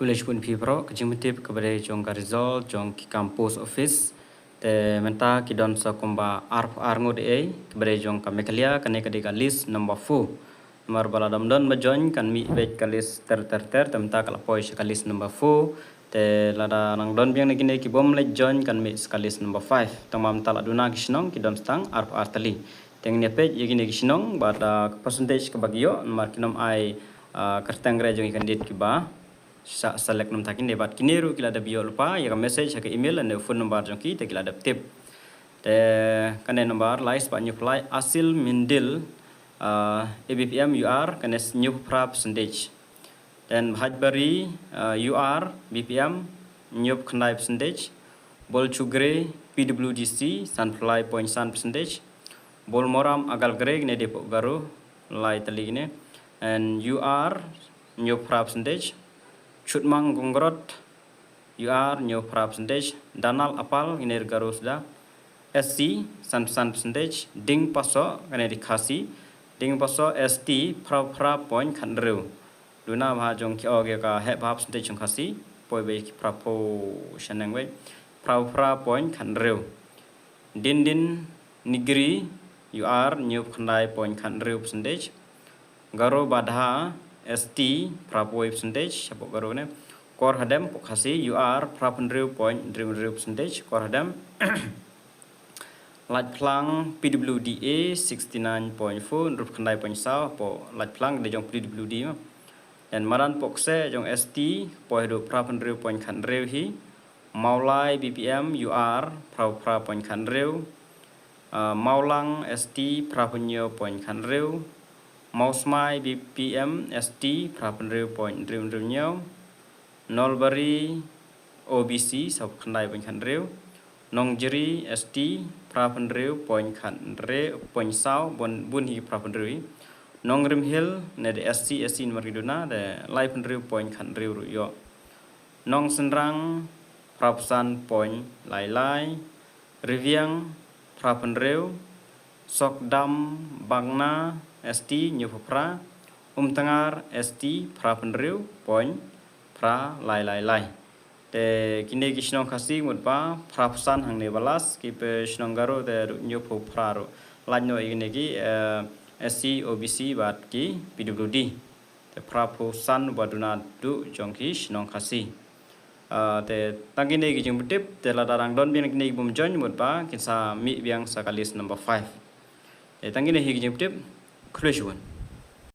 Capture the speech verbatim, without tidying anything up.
Khublei shibun phi bro, ka jingpyntip kaba dei jong ka result jong ki kam post office. Te mynta ki don sa kumba arphew ar ngut ei, kaba dei jong ka Meghalaya, kane ka dei ka list number four. Namar ba lada ym don ba join kan mih beit ka list ter ter ter, te mynta ka la poi sha ka list number four. Te lada nang don biang na kine ki bym leit join kan mih sha ka list number five. Tang ba mynta la duna ki shnong ki don sa tang arphew ar tylli. Te ngin ïa peit ïa kine ki shnong bad ka percentage kaba ki ïoh namar kin ym ai kyrteng re jong ki candidate kiba sa select namar kine bad kine ruh ki la dep ïoh lypa ïa ka message ha ka email lane phone number jong ki te ki la dep tip. Te kane number lai spah hynñiewphew lai, Asil Mindil, A B P M U R kane hynñiewphew phra percentage. Then Bhaibari, U R B P M hynñiewphew khyndai percentage. Bolchugre P W D C sanphew lai point san percentage. Bolmoram Agalgre kine dei pok Garo lai tylli kine. And U R hynñiewphew phra percentage. Chutmang Gongrot U R hynñiewphew phra percentage. Danal Apal kine dei Garo suda. S C sanphew san percentage. Dingpaso kane dei Khasi. Dingpaso S T phraphew phra point khathynriew. Duna bha jong ki, oh, ka heh bha percentage jong Khasi. Poi beit ki phraphew shaneng beit. Phraphew phra point khathynriew. Dindin Nigri U R hynñiewphew khyndai point khathynriew percentage. Garo Badha S T phraphew percentage, shapoh Garo ne. Kor Hadem pok Khasi U R phraphew hynriew point hynriew hynriew percentage. Kor Hadem. Laitphlang P W D A sixty nine point four, hynriewphew khyndai point saw, pok Laitphlang dei jong P W D ma. Then madan pok se jong S T poi haduh phraphew hynriew point khathynriew hi. Mawlai B P M U R phraphew phra point khathynriew. Ah, Mawlang S T phraphew hynñiew point khathynriew. Mawsmai B P M S T phraphew hynriew point hynriew hynriew hynñiew. Nolbari O B C sawphew khyndai point khathynriew. Nongjri S T phraphew hynriew point khathynriew point saw, bun, bun hi phraphew hynriew hi. Nongrim Hill ne dei S C, S C namar ki duna, dei laiphew hynriew point khathynriew ruh ïoh. Nongsynrang phraphew san point lai lai. Riviang phraphew hynriew. Sokdam Bangna S T hynñiewphew phra. Umtngar S T phraphew hynriew point phra lai lai lai. Te kine ki shnong Khasi mut ba phraphew san hangne ba last, ki pe shnong Garo te ruh hynñiewphew phra ruh. Lait noh ïa kine ki, eh, S C, O B C bad ki P W D. Te phraphew san ba duna duh jong ki shnong Khasi. Ah, te tang kine ki jingpyntip, te lada dang don biang kine ki bym join mut ba kin sa mih biang sa ka list number five. Te tang kine hi ki jingpyntip, khublei shibun.